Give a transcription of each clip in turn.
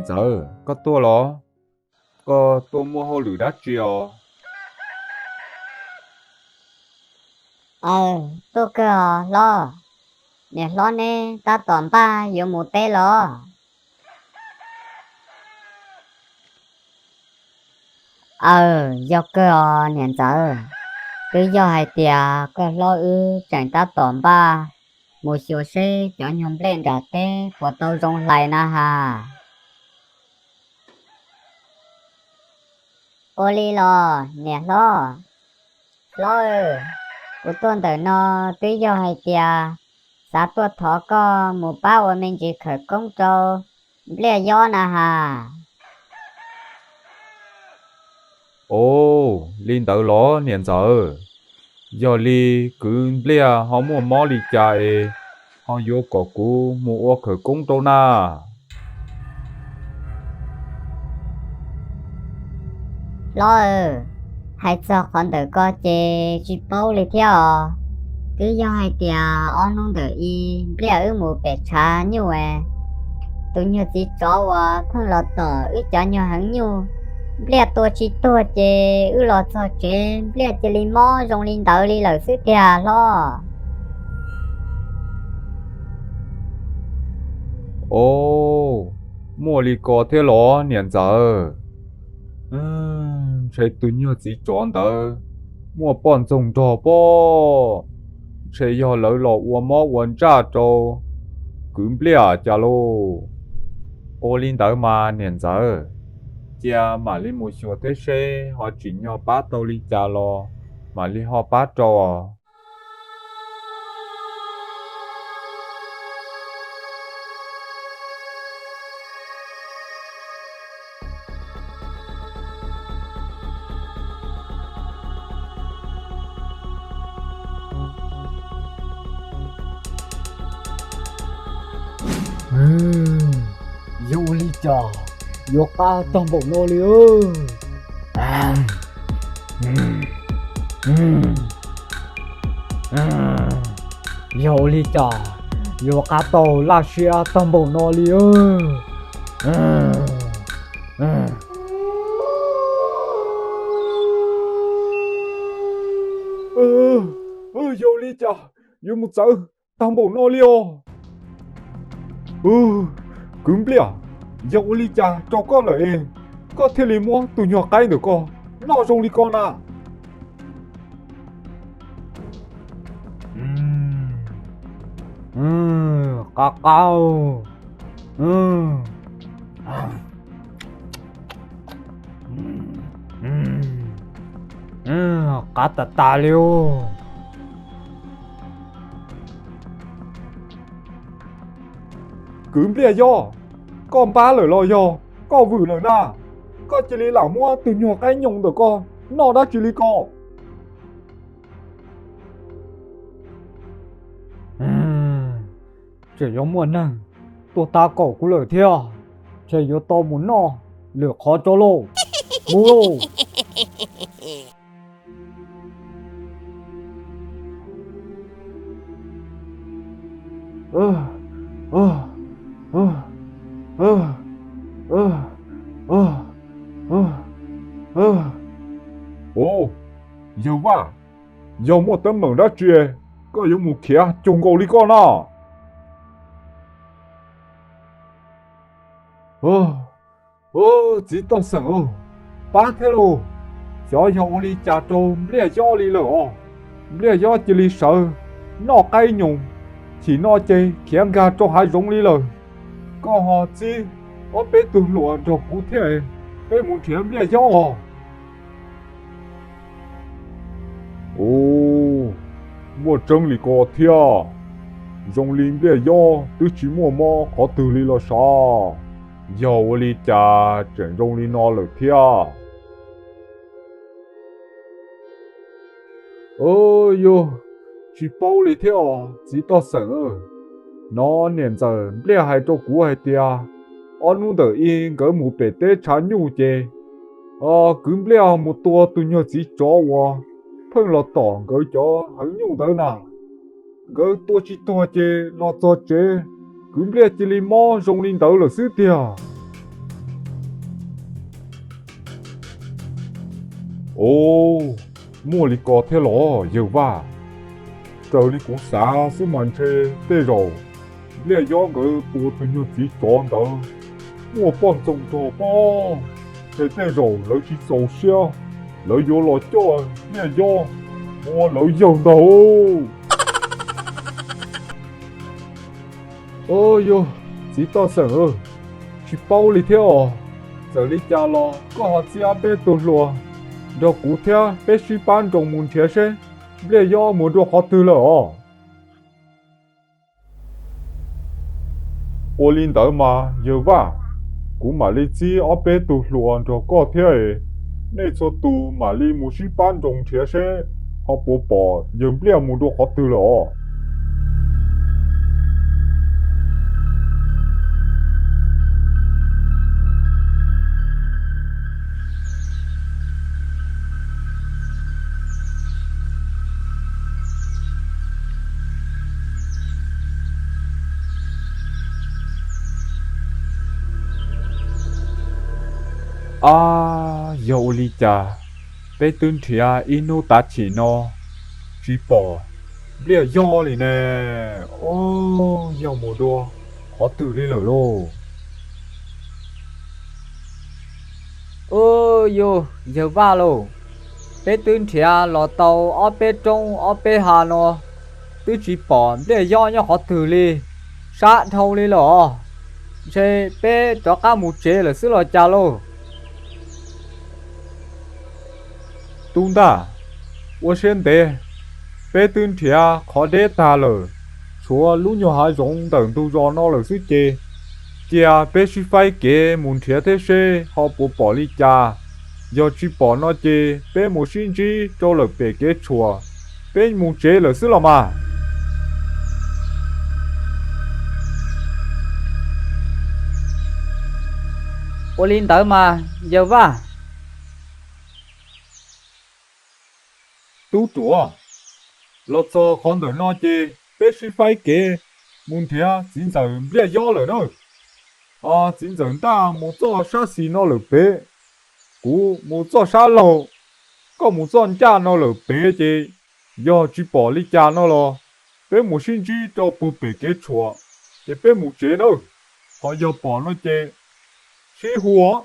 Ntxawm, koj tuaj los? Koj tuaj muaj hauj lwm dab tsi os? Aw, tuaj kawg os hlob. Niam hlob neb tab tom npaj yuav mus teb los? Aw, yog kawg os niam ntxawm. Twb yog hais tias koj hlob wb tseem tab tom npaj mus xyuas seb cov nyuag nplej nram teb puas tau zoo hlais na has. Ua li los niam hlob? Hlob, kuv tuaj ntawm no twb yog hais tias xav tuaj thov koj mus pab ua me ntsis khawv koob rau Npliaj Yob na has. Os, li ntawd los niam ntxawm? Yog li kwv Npliaj ho muaj mob li cas es ho yuav kom kuv mus ua khawv koob rau na? Hlob, hais txog qhov ntawm ko ces tsis paub li thiab os. Twb yog hais tias ob hnub ntawm i Npliaj wb mus pem tshav nyuj, tus nyuag txiv tsov uas pheej los tom wb cov nyuag heev nyuj, Npliaj tua tsis tuag ces wb los txog tsev Npliaj cia li mob zoo li ntawd li lawm xwb tiag hlob. Os, muaj li ko thiab los niam ntxawm? Ntshe tus nyuag txiv tsov ntawd muaj poj ntxoog nrog pob, ntshe yog lawv los ua mob ua ntsaj rau kwv Npliaj cas lauj. Ua li ntawd mas niam ntxawm, cia mam li mus xyuas thiab seb ho tsim nyog pab tau li cas los mam li ho pab rau os. Yog ua li cas yuav qab tag npaum no li? Yog ua li cas yuav qab tau laj siab tag npaum no li? Yog ua li cas yuav mus txawv tag npaum no li os? Kwv Npliaj, yog ua li cas rau koj lawm es koj thiaj li muab tus nyuag qaib ntawm ko noj zoo li ko na? Qab qab, qab tas tas li os. Kwv Npliaj Yob, koj npab lawm los yog koj vwm lawm na? Koj cia li lam muab tus nyuag qaib nyoos ntawm ko noj dab tsi li ko? Tseem yuav muaj neeg tuaj tab kaum kuv lawm thiab, ntshe yuav tau mus noj lwm qhov tso lauj. Mus lauj. Os, yawg Vaj, yog muaj teeb meem dab tsi koj yuav mus khiav cuag nkaus li koj na? Txiv toj xeem, pab thiab lauj. Xyov yog ua li cas rau Npliaj Yob li lawm os. Npliaj Yob cia li sawv noj qaib nyoos, chim no ces khiav nkag rau hav zoov li lawm. Koj ho txib ob peb tug hluas nrog kuv thiab, peb mus nrhiav Npliaj Yob os. Ub, muaj tseeb li ko thiab. Zoo li Npliaj Yob twb tsis muaj mob qhov twg li los sav. Yog ua li cas tseem zoo li no lawm thiab? Yog, tsis paub li thiab os txiv toj xeem. Hnov niam ntxawm Npliaj hais rau kuv hais tias ob hnub ntawm i nkawd mus pem teb tshav nyuj ces kwv Npliaj mus tua tus nyuag txiv tsov uas pheej los tom nkawd cov heev nyuj ntawd na. Nkawd tua tsis tuag ces los txog tsev, kwv Npliaj cia li mob zoo li ntawd lawm xwb tiag. Ov, muaj li ko thiab los yawg Vaj? Raws li kuv xav xwb mas ntshe tej zaum Npliaj Yob nkawd tua tus nyuag txiv tsov ntawd muaj poj ntxoog rog pob, ntshe tej zaum lawv tsis txaus siab, lawv yuav los coj Npliaj Yob ua lawv yawg ntag. Ov, yog txiv toj xeem, tsis paub li thiab os. Txawm li cas los koj ho txib ob peb tug hluas nrog kuv thiab peb sib pab nroos mus nrhiav seb Npliaj Yob mus dua qhov twg lawm os. Ua li ntawd mas yawg Vaj, kuv mam li txib ob peb tug hluas nrog koj thiab, nej txhua tus mam li mus sib pab nroos nrhiav seb ho puas pom yawg Npliaj mus dua qhov twg lawm os. Ab, yog ua li cas peb twb nrhiav ib hnub tav chim no tsis pom Npliaj Yob li ne? Ov, yog mus dua qhov twg li lawm lauj? Ov, yog yawg Vaj lauj, peb twb nrhiav los tau ob peb roob ob peb hav no twb tsis pom Npliaj Yob nyob qhov twg li, sab dhau li lawm os. Ntshe peb rov qab mus tsev lawm xwb los cas lauj? Tub Ntaj, ua siab ntev, peb twb nrhiav qhov deb tag lawm, tshuav lub nyuag hav zoov ntawm ntug zos no lawm xwb ces cia peb sib faib kev mus nrhiav thiab seb ho puas pom li cas. Yog tsis pom no ces peb mus sib ntsib rau lawm pem kev tshuam, peb mus tsev lawm xwb los mas. Ua li ntawd mas yawg Vaj. Tub Ruam, los txog qhov ntawm no ces peb sib faib kev mus nrhiav txiv ntxawm Npliaj Yob lawm na. Txiv ntxawm Ntaj mus txoj sab xis no lawm pem, kuv mus txoj sab laug, koj mus txoj ncaj no lawm pem ces yog tsis pom li cas no los peb mus sib ntsib rau puag pem kev tshuam ces peb mus tsev nawb. Ho yog pom no ces sib hu os.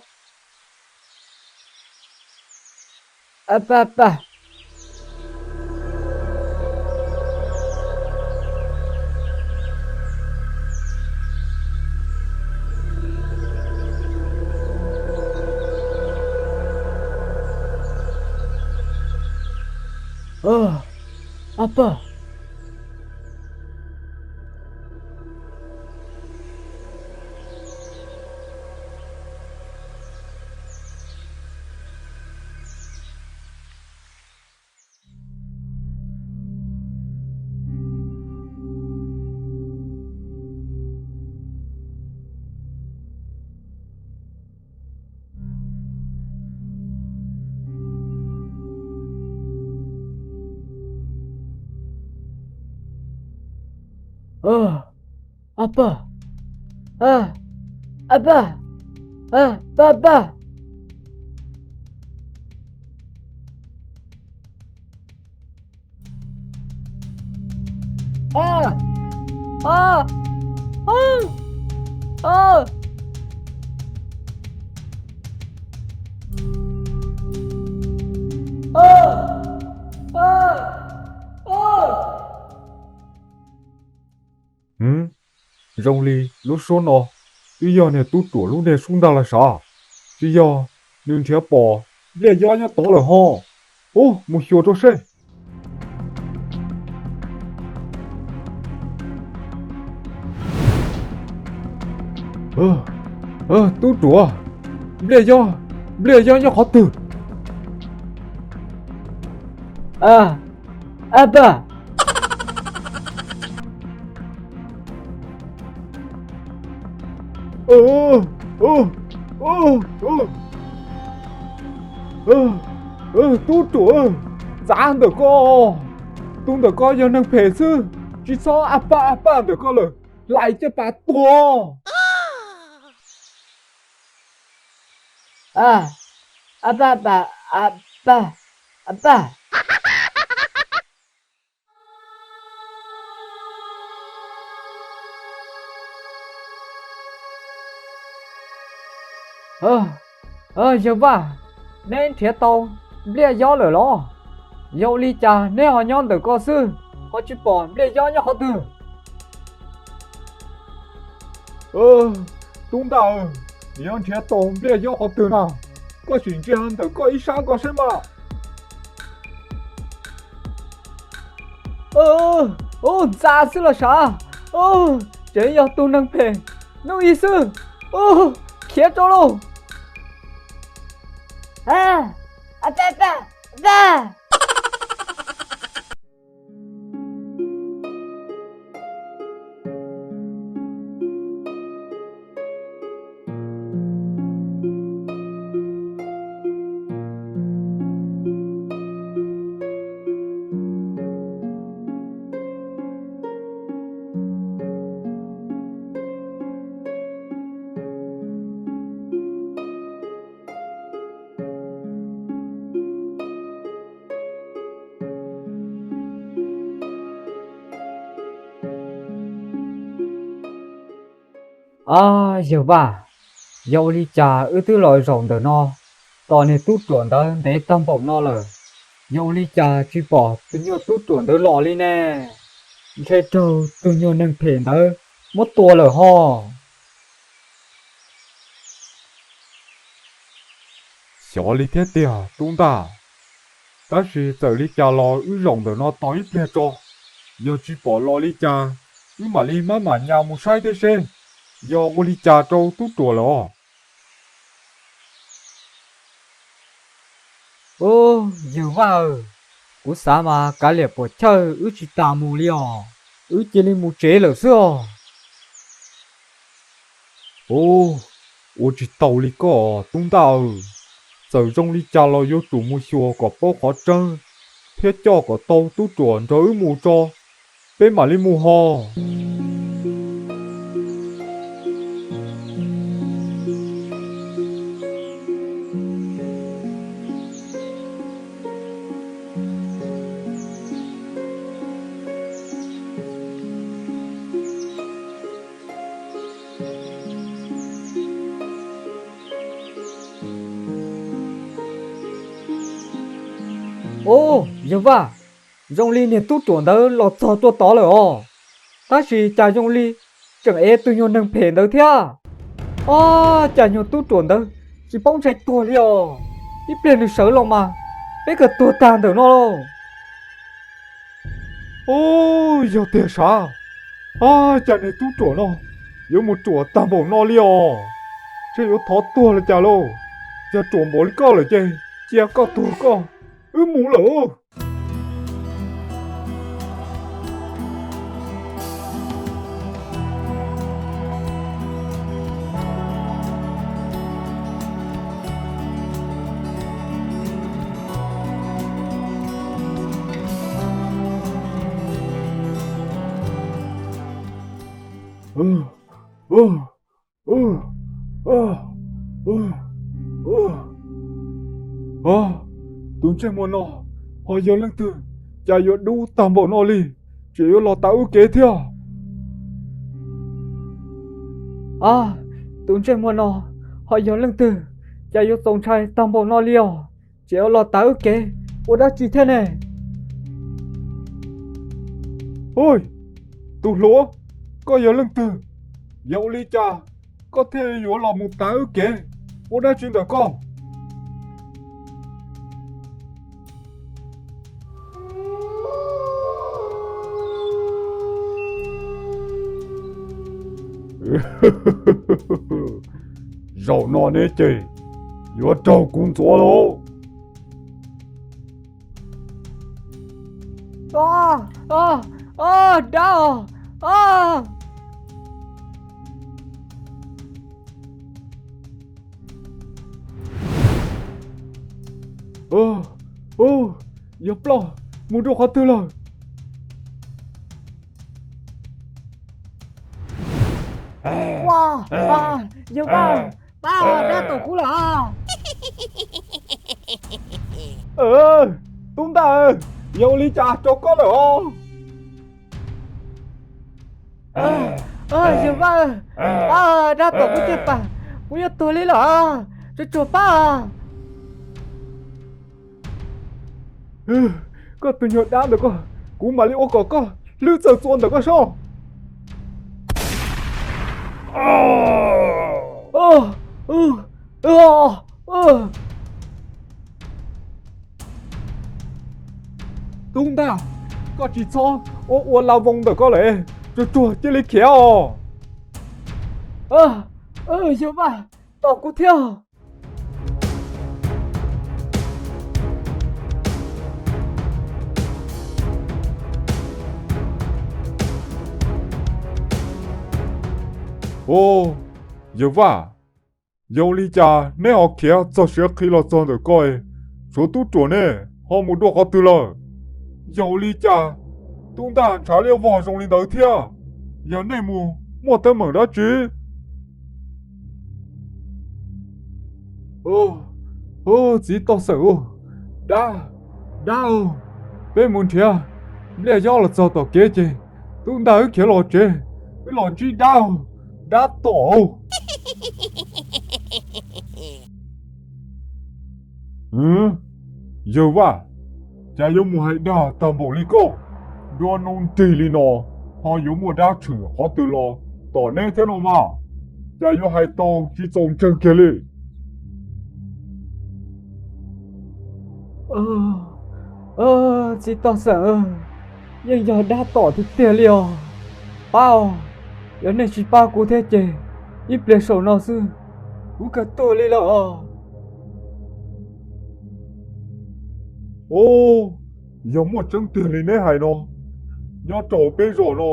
Zoo li lub suab no twb yog niag tub ruam lub niag suab ntag los sav. Tsis yog nws nrhiav pom Npliaj Yob nyob tod lawm ho. Ub, mus xyuas rau seb. Tub ruam, Npliaj Yob, Npliaj Yob nyob qhov twg? Tub ruam, txav ntawm ko, tus ntawm ko yog neeg phem xwb, tsis txhob a paj a paj ntawm ko lawm, hlais caj pas tuag. A paj, a paj, Paj, yawg Vaj, neb nrhiav tau npliaj yob lawm los? Yog ua li cas neb ho nyob ntawm ko xwb, ho tsis pom npliaj yob nyob qhov twg? Tub Ntaj, nyob nrhiav tau npliaj yob qhov twg na? Koj sim ntsia ntawm koj ib sab ko saib mas. Ntxa xwb los sav, tseem yog tus neeg phem hnub ib xwb. Khiav rau lauj. Ab, yawg Vaj, yog ua li cas wb twb los zaum ntawm no, tos niag tub ruam ntawd ntev tag npaum no lawm, yog ua li cas tsis pom tus nyuag tub ruam ntawd los li ne? Ntshe raug tus nyuag neeg phem ntawd muab tua lawm ho. Xyov li thiab tiag Tub Ntaj, tab sis txawm li cas los wb zaum ntawm no tos ib pliag tso, yog tsis pom los li cas wb mam li maj mam nyas mus saib thiab seb yog ua li cas rau tub ruam lawm os. Ub, yawg Vaj, kuv xav mas kav liam puam chawj wb tsis tas mus li os, wb cia li mus tsev lawm xwb os. Ub, ua tsis tau li koj Tub Ntaj, txawm zoo li cas los yuav tsum mus xyuas kom paub qhov tseeb thiab coj kom tau tub ruam nrog wb mus tso, peb mam li mus ho. Ub, yawg Vaj, zoo li niag tub ruam ntawd los txog tuaj tod lawm os, tab sis cas zoo li tseem ev tus nyuag neeg phem ntawd thiab. Ob, cas nyuag tub ruam ntawd tsis paub ntshai tuag li os, ib pliag nws sawv los mas peb kawg tuag tag ntawm no lauj. Ub, yog tiag sav, ab, cas niag tub ruam no yuav mus ruam tag npaum no li os, ntshe yuav thov tuag li cas lauj. Yog ruam npaum li koj lawm ces cia koj tuag koj, wb mus lawm. Tus ntsej muag no ho yog leej twg, cas yuav dub tag npaum no li, tseem yuav los tav wb kev thiab. Ab, tus ntsej muag no ho yog leej twg, cas yuav txaus ntshai tag npaum no li os, tseem yuav los tav wb kev ua dab tsi thiab ne? Ub, tus hluas, koj yog leej twg? Yog ua li cas koj thiaj yuav los mus tav wb kev? Ua dab tsi ntawm koj? Zaum no neb ces yuav raug kuv ntxuav lauj. Dab os, yog ploj mus rau qhov twg lawm? Yawg Vaj, pab dab tom kub lawm. Tub Ntaj, yog ua li cas rau koj lawm os? Yawg Vaj, pab, dab tom kuv tiag pas, kuv yuav tuag li lawm, tsuag tsuag pab. Koj tus nyuag dab ntawm koj, kuv mam li ua kom koj hlwb txawm txua ntawm koj soj. Tub Ntaj, koj tsis txhob ua ua la voos ntawm koj lawm, tsuag tsuag cia li khiav os. Yawg Vaj, tos kuv thiab. Au, yawg Vaj, yog ua li cas neb ho khiav txog siav qhi los txog ntawm ko, tshuav tub ruam ne ho mus dua qhov twg lawm? Yog ua li cas Tub Ntaj ntshav liab vog zoo li ntawd thiab? Yog nej mus muaj teeb meem dab tsi? Txiv toj xeem, dab, dab, peb mus nrhiav npliaj yob los txog tom kev ces Tub Ntaj wb khiav los tsev, wb los ntsib dab, dab tom. Yawg Vaj, cas yuav mus hais dag tag npaum li koj, nruab hnub nrig li no ho yuav muaj dab tshwm qhov twg los tom neb thiab no mas, cas yuav hais tau tsis txaus ntseeg kiag li. Txiv toj xeem, yeej yog dab tom tiag tiag li os. Pab os, yog nej tsis pab kuv thiab ces ib pliag saum no xwb kuv kawg tuag li lawm os. Yog muaj tseeb tiag li neb hais no, nyob rau peb zos no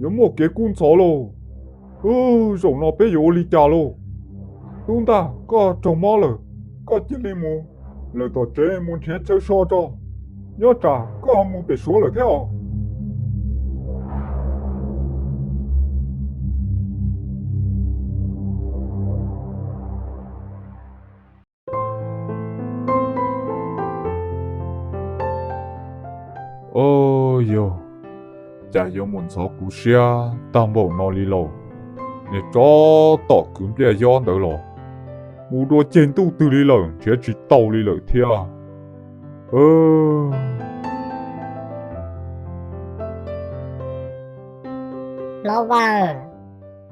yuav muaj kev kub ntxhov lauj. Zaum no peb yuav ua li cas lauj? Tub Ntaj, koj raug mob lawm, koj cia li mus lawm tom tsev mus nrhiav chaw so tso, nyob tsam koj ho mus pem Suav lawm thiab os. Au yog, cas yuav mus ntxhov kuv siab tag npaum no li lauj? Niag tsov tom kwv npliaj yob ntawd los mus dua ceg ntuj twg li lawm nrhiav tsis tau li lawm thiab. Hlob Vaj,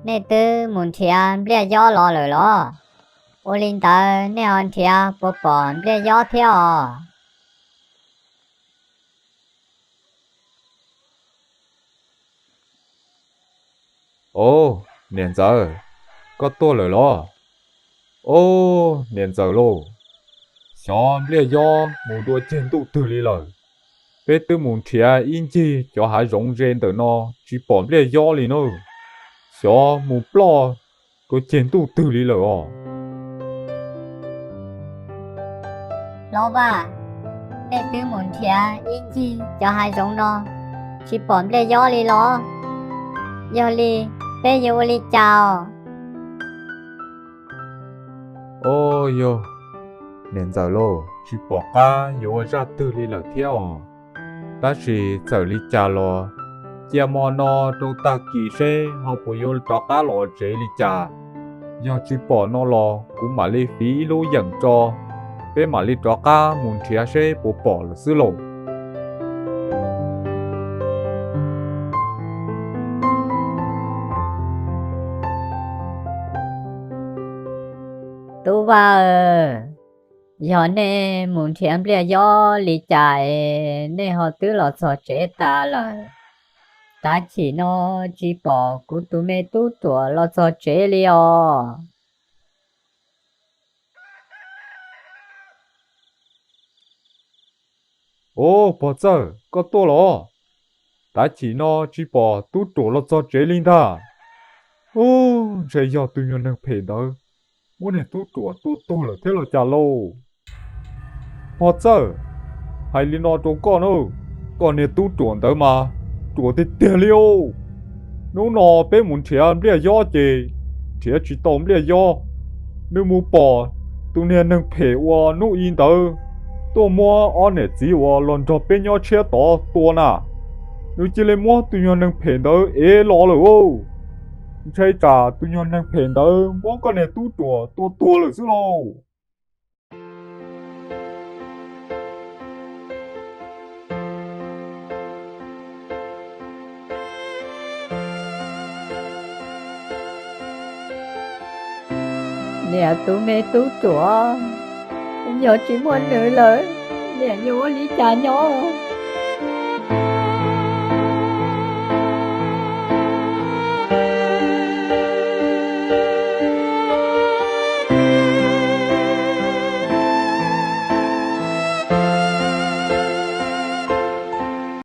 nej twb mus nrhiav npliaj yob los lawm los? Ua li ntawd nej ho nrhiav puas pom npliaj yob thiab os? Au, niam ntxawm, koj tuaj lawm los? Au, niam ntxawm lauj, xyov npliaj yob mus dua ceg ntuj twg li lawm. Peb twb mus nrhiav ib ncig cov hav zoov ze ntawm no tsis pom npliaj yob li na. Xyov mus ploj dua ceg ntuj twg li lawm os. Hlob Vaj, nej twb mus nrhiav ib ncig cov hav zoov no tsis pom npliaj yob li los? Yog li peb yuav ua li cas os? Au yog, niam ntxawm lauj, tsis pom qab yuav ua zaj twg li lawm thiab os. Tab sis txawm li cas los cia hmo no rau tag kis seb ho puas yuav rov qab los tsev li cas. Yog tsis pom no los kuv mam li fiv ib lub yeem tso, peb mam li rov qab mus nrhiav seb puas pom lawm xwb lauj. Tub Vaj, yog nej mus nrhiav npliaj yob li cas es nej ho twb los txog tsev tas lawm? Tav chim no tsis pom kuv tus me tub ruam los txog tsev li os. Au, pog Txawj, koj tuaj los? Tav chim no tsis pom tub ruam los txog tsev li ntag. Ub, ntshe yog tus nyuag neeg phem ntawd muab niag tub ruam tua tuag lawm thiab los cas lauj? Pog Txawj, hais li no rau koj na, koj niag tub ruam ntawd mas ruam tiag tiag li os. Hnub no peb mus nrhiav npliaj yob ces nrhiav tsis tau npliaj yob. Nws mus pom tus niag neeg phem uas hnub i ntawd tuaj muab ob niam txiv uas los nrog peb nyob tshiab tod tua na. Nws cia li muab tus nyuag neeg phem ntawd ev los lawm. Ntshai tsam tus nyuag neeg phem ntawd muab koj niag tub ruam tua tuag lawm xwb lauj. Niam, tus me tub ruam, yog tsis muaj nws lawm, niam yuav ua li cas nyob?